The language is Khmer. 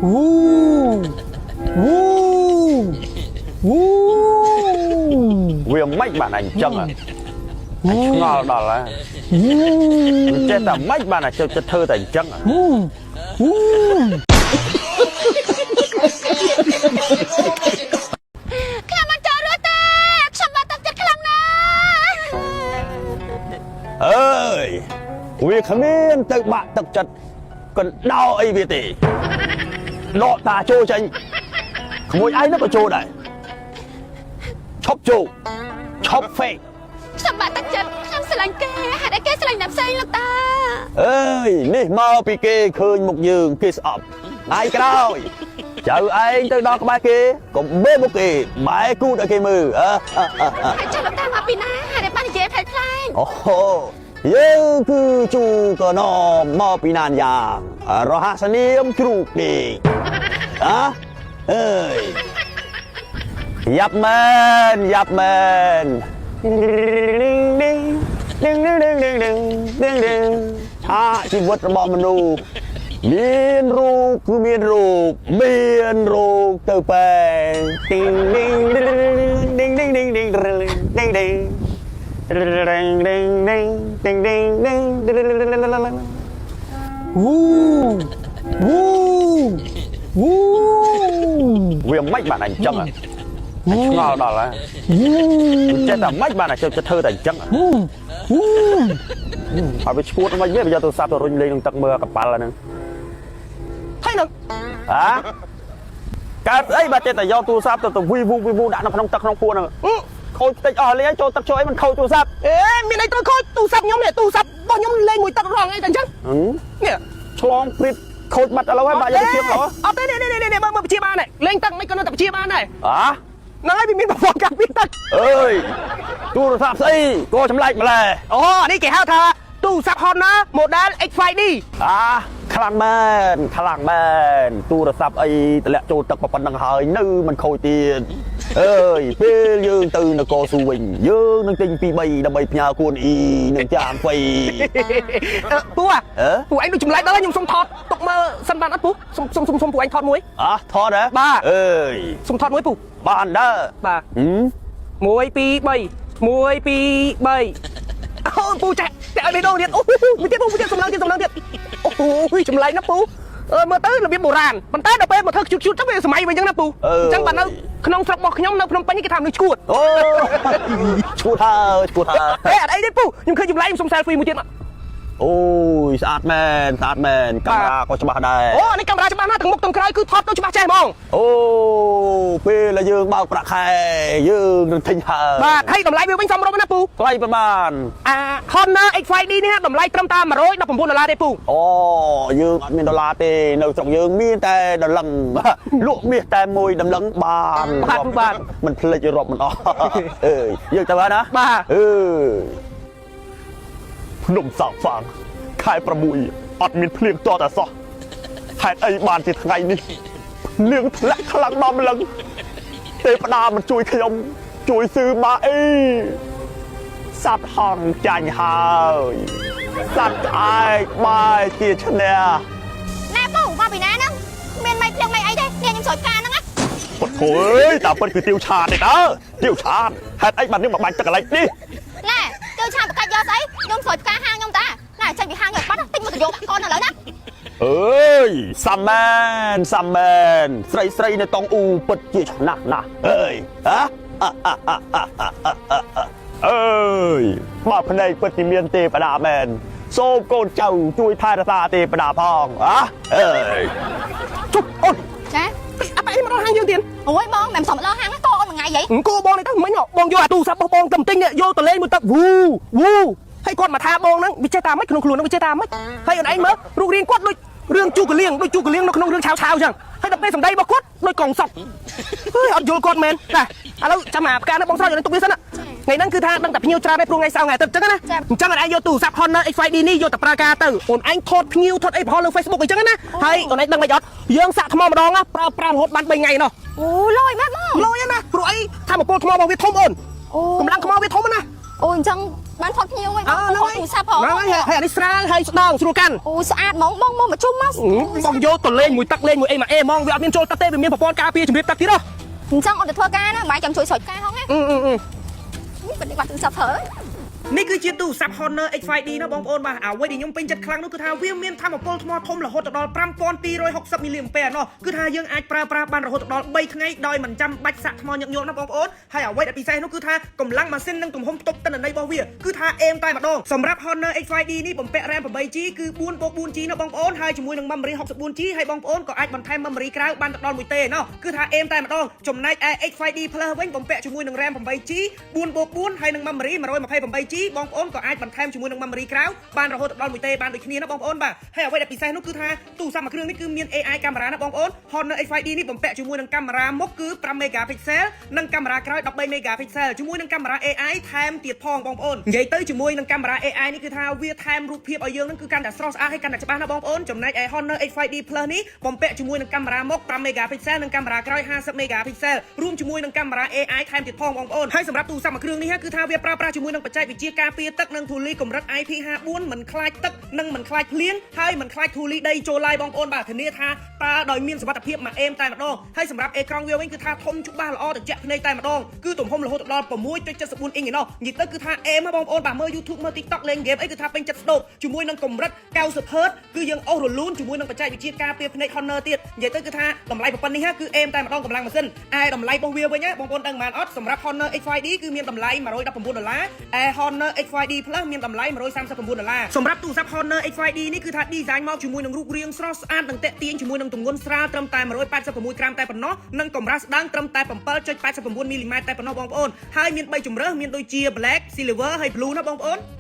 វូវូវូ វាមិនបានអញចឹងអញឆ្ងល់ដល់ហើយវាចេះតែមិនបានតែចូលចិត្តធ្វើតែអញ្ចឹង វូវូ ខ្ញុំមិនចូលរត់ទេខ្ញុំបាក់ទឹកចិត្តខ្លាំងណាស់ អើយវាគ្មានទៅបាក់ទឹកចិត្តកណ្ដោអីវាទេដកតាចូលចេញក្មួយឯងនោះក៏ចូលដែរឈប់ចូលឈប់ហ្វេក ខ្ញុំបាក់ទឹកចិត្តខ្ញុំស្រឡាញ់គេហេតុអីគេស្រឡាញ់អ្នកផ្សេងលោកតា អើយនេះមកពីគេឃើញមុខយើងគេស្អប់ថ្ងៃក្រោយចៅឯងទៅដល់ក្បែរគេកុំបេមុខគេបែរគូតឲ្យគេមើលអើ ហើយចុះលោកតាមកពីណាហេតុអីបាននិយាយផ្លែផ្លែ អូហូយើងគឺជូកណមមកពីណានយ៉ាងរហស្សនាមជ្រូកនេះអើអើយយ៉ាប់មែនយ៉ាប់មែនឌីងឌីងឌីងឌីងឌីងឌីងឌីងឌីងឆាកជីវិតរបស់មនុស្សមានរូបគឺមានរូបមានរូបទៅបែងឌីងឌីងឌីងឌីងឌីងឌីងឌីងឌីង ឌីងឌីងឌីងឌីងឌីងឌីង វូវូវូ វាមិនបានអញ្ចឹងអញឆ្ងល់ដល់ហើយចេះតែមិនបានតែចូលចិត្តធ្វើតែអញ្ចឹង វូវូ ហើយវាឈួតមិនវាយកទូរស័ព្ទទៅរុញលេងក្នុងទឹកមើលកប៉ាល់ហ្នឹង ថៃនឹង ហ៎កើតអីបាទចេះតែយកទូរស័ព្ទទៅវីវូវីវូដាក់នៅក្នុងទឹកក្នុងពួនហ្នឹងខូចតិចអស់លេងចូលទឹកចូលអីមិនខូចទូរស័ព្ទ អេមានអីត្រូវខូចទូរស័ព្ទខ្ញុំនេះទូរស័ព្ទរបស់ខ្ញុំលេងមួយទឹករងអីតែអញ្ចឹងនេះ ឆ្លងព្រីតខូចបាត់ឥឡូវហើយបាទយកទៅជាបហ៎ អត់ទេនេះនេះនេះមើលមើលពជាបានលេងទឹកមិនក៏នៅតែពជាបានដែរ ហ៎ ហ្នឹងហើយវាមានប្រព័ន្ធការពារទឹក អើយទូរស័ព្ទស្អីក៏ចម្លែកម្ល៉េះ អូនេះគេហៅថាទូរស័ព្ទ Honor model X5D អាខ្លាំងមែនខ្លាំងមែនទូរស័ព្ទអីតម្លាក់ចូលទឹកប៉ុណ្្នឹងហើយនៅមិនខូចទៀតអើយពេលយើងទៅនគរស៊ូវិញយើងនឹងទិញពី3ដើម្បីផ្ញើគួនអ៊ីនិងចាងហ្វៃ ពូ អឺ ពូឯងដូចចម្លែកដល់ហើយខ្ញុំសុំថតទុកមើលសិនបានអត់ពូសុំសុំសុំសុំពូឯងថតមួយ អះថតហ៎ បាទ អើយ សុំថតមួយពូ បានដើ បាទ ហឹម 1 2 3 1 2 3អូពូចាក់តែឲ្យបេះដូងទៀតអូមួយទៀតពូមួយទៀតសំឡងទៀតសំឡងទៀតអូយចម្លែកណាស់ពូអឺមើលទៅរបៀបបុរាណប៉ុន្តែដល់ពេលមកធ្វើខ្ជូតខ្ជូតទៅវាសម័យវិញអញ្ចឹងណាពូអញ្ចឹងបើនៅក្នុងស្រុករបស់ខ្ញុំនៅភ្នំពេញគេថាមនុស្សឈួត អូឈួតហើយឈួតហើយ អេអត់អីទេពូខ្ញុំឃើញចម្លែកខ្ញុំសុំ selfie មួយទៀតមក អូយស្អាតមែនស្អាតមែនកាមេរ៉ាក៏ច្បាស់ដែរ អូអានេះកាមេរ៉ាច្បាស់ណាស់ទាំងមុខទាំងក្រោយគឺថតទៅច្បាស់ចេះហ្មង អូពេលដែលយើងបើកប្រាក់ខែយើងនឹងទិញហើយ បាទហើយតម្លៃវាវិញសមរម្យណាស់ពូ ថ្លៃប្រហែល អា Honor X5D នេះតម្លៃត្រឹមតែ119ដុល្លារទេពូ អូយើងអត់មានដុល្លារទេនៅស្រុកយើងមានតែដលឹងលក់មាសតែមួយដលឹងបាន បាទពូបាទ មិនភ្លេចរាប់មិនអស់អើយយើងទៅហើយណា បាទ អឺភ្នំសាហ្វាងខែ6អត់មានភ្លៀងតតែសោះហេតុអីបានជាថ្ងៃនេះភ្លៀងធ្លាក់ខ្លាំងដល់ម្លឹងទេវតាមិនជួយខ្ញុំជួយស៊ឺមកអីសត្វហង្សចាញ់ហើយសត្វក្អែកបែរជាឈ្នះ ណែពូមកពីណាហ្នឹងមានមិនភ្លៀងមិនអីទេនេះខ្ញុំស្រោចផ្កាហ្នឹងណា ពុតធើយតាពិតគឺទាវឆាតទេតើទាវឆាតហេតុអីបាននេះមកបាញ់ទឹកកន្លែងនេះ ណែទៅឆានបកាច់យកស្អីខ្ញុំស្រោចផ្កាហាងខ្ញុំតាណែចេញពីហាងយកបាត់ទិញមកទៅយកកូនឥឡូវណា អើយសាមែនសាមែនស្រីស្រីនៅតងអ៊ូពិតជាឆ្នះណាស់អើយហ៎អើយបើភ្នែកពិតជាមានទេវតាមែនសូមកូនចៅជួយថែរក្សាទេវតាផងហ៎អើយ ជប់អូន ចា អាប៉ែនេះមកដល់ហាងយើងទៀត អូយបងមិនសមដល់ហាងកអូនមួយថ្ងៃហី អង្គបងនេះទៅមិញបងយកអាទូរស័ព្ទរបស់បងទៅទិញនេះយកទៅលេងមួយទឹកវូវូហើយគាត់មកថាបងហ្នឹងវាចេះតាមមិនក្នុងខ្លួនហ្នឹងវាចេះតាមមិនហើយអូនឯងមើលរូបរាងគាត់ដូចរឿងជូកលៀងដូចជូកលៀងនៅក្នុងរឿងឆាវឆាវអញ្ចឹងហើយដល់ពេលសម្ដីរបស់គាត់ដូចកងសក់ហើយអត់យល់គាត់មែនណាឥឡូវចាំអាផ្កានេះបងស្រោចឲ្យទុកវាសិនណាថ្ងៃហ្នឹងគឺថាដឹងតែភ្ញៀវច្រើនឯងព្រោះថ្ងៃសៅរ៍ថ្ងៃអាទិត្យអញ្ចឹងណាអញ្ចឹងអូនឯងយកទូរស័ព្ទ Honor X5D នេះយកទៅប្រើការទៅអូនឯងថតភ្ញៀវថតអីផលលើ Facebook អញ្ចឹងណាហើយអូនឯងដឹងមិនអត់យើងសាក់ថ្មម្ដងណាប្រើប្រាស់រហូតបាន3ថ្ងៃណោះ អូលយមែនបង លយណាព្រោះអីថាមពលថ្មរបស់វាធំអូន អូ កម្លាំងថ្មវាធំណា អូអញ្ចឹង បានថតភ្ញៀវវិញ អើហ្នឹងហើយ ទូរស័ព្ទផង ហ្នឹងហើយហើយអានេះស្រាលហើយស្ដើងស្រួលកាន់ អូស្អាតហ្មងបងមកមកជុំមក បងយកទៅលេងមួយទឹកលេងមួយអីមកអេហ្មងវាអត់មានចូលទឹកទេវាមានប្រព័ន្ធការពារជំរាបទឹកទៀតហ៎ អញ្ចឹងអត់ទៅធ្វើការណាបាយចាំជួយស្រោចផ្កាហងណា អឺអឺអឺ បាត់នេះបាត់ទូរស័ព្ទធ្វើ នេះគឺជាទូរស័ព្ទ Honor X5D ណាបងប្អូនបាទអ្វីដែលខ្ញុំពេញចិត្តខ្លាំងនោះគឺថាវាមានថាមពលថ្មធំរហូតដល់5260មីលីអាំពែណោះគឺថាយើងអាចប្រើប្រាស់បានរហូតដល់3ថ្ងៃដោយមិនចាំបាច់សាកថ្មញឹកញាប់ណាបងប្អូនហើយអ្វីដែលពិសេសនោះគឺថាកម្លាំងម៉ាស៊ីននិងទំហំផ្ទុកទិន្នន័យរបស់វាគឺថាអេមតែម្ដងសម្រាប់ Honor X5D នេះបំពាក់ RAM 8GB គឺ 4 4G ណាបងប្អូនហើយជាមួយនឹង memory 64G ហើយបងប្អូនក៏អាចបន្ថែម memory ក្រៅបានទៅដល់1ទេណោះគឺថាអេមតែម្ដងចំណែកឯ X5D Plus វិញបំពាក់ជាមួយនឹង RAM 8GB 4 4ហើយនឹង memory 128G បងប្អូនក៏អាចបន្ថែមជាមួយនឹង memory ក្រៅបានរហូតដល់1ទេបានដូចគ្នាណាបងប្អូនបាទហើយអ្វីដែលពិសេសនោះគឺថាទូរស័ព្ទមួយគ្រឿងនេះគឺមាន AI កាមេរ៉ាណាបងប្អូន Honor X5D នេះបំពាក់ជាមួយនឹងកាមេរ៉ាមុខគឺ5 megapixel និងកាមេរ៉ាក្រោយ13 megapixel ជាមួយនឹងកាមេរ៉ា AI ថែមទៀតផងបងប្អូននិយាយទៅជាមួយនឹងកាមេរ៉ា AI នេះគឺថាវាថែមរូបភាពឲ្យយើងនឹងគឺកាន់តែស្រស់ស្អាតហើយកាន់តែច្បាស់ណាបងប្អូនចំណែកឯ Honor X5D Plus នេះបំពាក់ជាមួយនឹងកាមេរ៉ាមុខ5 megapixel និងកាមេរ៉ាក្រោយ50 megapixel រួមជាមួយនឹងកាមេរ៉ា AI ថែមទៀតផងបងប្អូនហើយសម្រាប់ទូរស័ព្ទមួយគ្រឿងនេះគឺថាវាប្រើប្រាស់ជាមួយនឹងបច្ចេកវិទ្យាការពារទឹកនិងធូលីកម្រិត IP54 មិនខ្លាចទឹកនិងមិនខ្លាចភ្លៀងហើយមិនខ្លាចធូលីដីចូលឡើយបងប្អូនបាទធានាថាប្រើដោយមានសុវត្ថិភាពមួយអេមតែម្ដងហើយសម្រាប់អេក្រង់វាវិញគឺថាធំច្បាស់ល្អត្រជាក់ភ្នែកតែម្ដងគឺទំហំរហូតដល់6.74អ៊ីងឯណោះនិយាយទៅគឺថាអេមហ៎បងប្អូនបាទមើល YouTube មើល TikTok លេងហ្គេមអីគឺថាពេញចិត្តស្ដោកជាមួយនឹងកម្រិត90 Hz គឺយើងអូសរលូនជាមួយនឹងបច្ចេកវិទ្យាការពារភ្នែក Honor ទៀតនិយាយទៅគឺថាតម្លៃប៉ុណ្នេះគឺអេមតែម្ដងកម្លាំងម៉ាស៊ីនឯតម្លៃរបស់វាវិញណាបងប្អូនដឹងប៉ុន្មានអត់សម្រាប់ Honor X5D គឺមានតម្លៃ119ដុល្លារឯ Honor X5D Plus មានតម្លៃ139ដុល្លារសម្រាប់ទូរស័ព្ទ Honor X5D នេះគឺថា design មកជាមួយនឹងរូបរាងស្រស់ស្អាតនិងទាក់ទាញជាមួយនឹងទម្ងន់ស្រាលត្រឹមតែ186ក្រាមតែប៉ុណ្ណោះនិងកម្រាស់ស្ដើងត្រឹមតែ7.89មីលីម៉ែត្រតែប៉ុណ្ណោះបងប្អូនហើយមាន3ជម្រើសមានដូចជា Black, Silver ហើយ Blue ណាបងប្អូន។